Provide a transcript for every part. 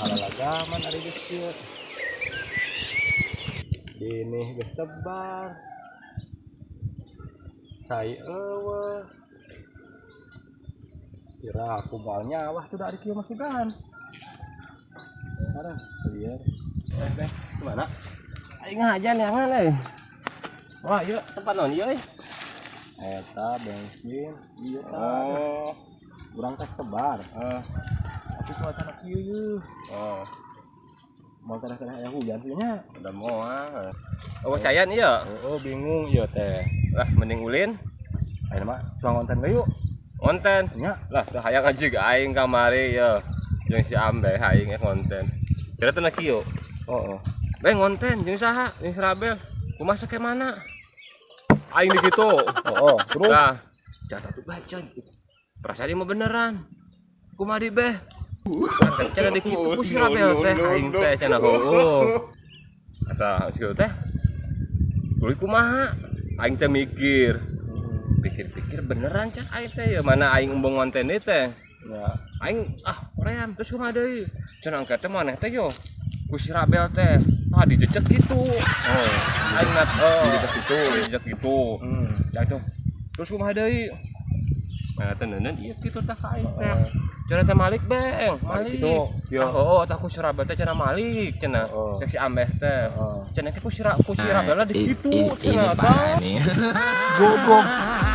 Kumaha lagaman ari geus kieu. Benih geus tebar. Cai euweuh. Kira aku moal nyawah tuh dari kieu mah sugan. Sekarang liar. Eh, eh, kemana? Aing ngajan neangan euy. Wah, ieu tempat naon ieu euy? Eta bensin, iya tah. Oh, Urang teh tebar. Tapi cuaca kieu yeuh. Oh, Mau tereh-tereh aya hujan sih nya. Udah moal. Oh, caian ieu. Oh, bingung ieu teh. Lah, mending ulin. Ayeuna mah cuang konten we yuk. Konten. Nya. Lah, teu hayang aja aing kamari ya. Jeung si Ambe aing konten. Kira teh kieu. Oh. Beh, ngonten jeung saha? Jeung si Rabel. Kumaha ke mana? Aing di kitu. Oh. Terus Nah, jatah tuh baca. Perasaan dia mah beneran. Kumaha di beh? Kan cenah di kitu ku si Rabel teh aing teh cenah heueuh. Kata si teh. Tuluy kumaha? Aing teh mikir. Pikir-pikir beneran cak aing teh ya mana aing embung ngonten ieu teh. Ya. Aing ah hoream terus kumaha deui? Cenah engke teh maneh teh yo ku si Rabel teh. Ah, dijejek gitu. Oh, Aing nat oh, dijejek gitu. Dijejek gitu. Ya tuh. Terus kumaha deui? Nah, teh neundeun ieu kitu tah ka aing teh. Cenah teh malik beng, malik. Gitu. Ya, oh, tah ku si Rabel teh cenah malik cenah. Oh. Cek si Ambeh teh. Oh. Cenah teh ku si Rabel di kitu cenah tah. Goblok.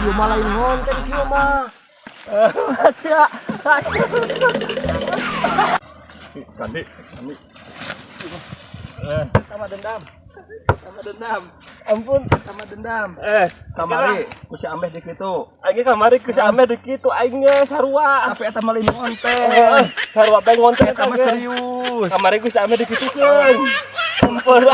Ieu mah lain ngonten kieu mah. Ya. Kandi, kandi. Eh, Sama dendam. Sama dendam. Ampun. Sama dendam. Eh, Kamari ku si Ambeh di kitu. Aing kamari ku si Ambeh di kitu aing ge sarua. Tapi eta mah lain ngonten. Eh, sarua bae ngonten Eta mah ge. Serius. Kamari ku si Ambeh di kitukeun. Ampun.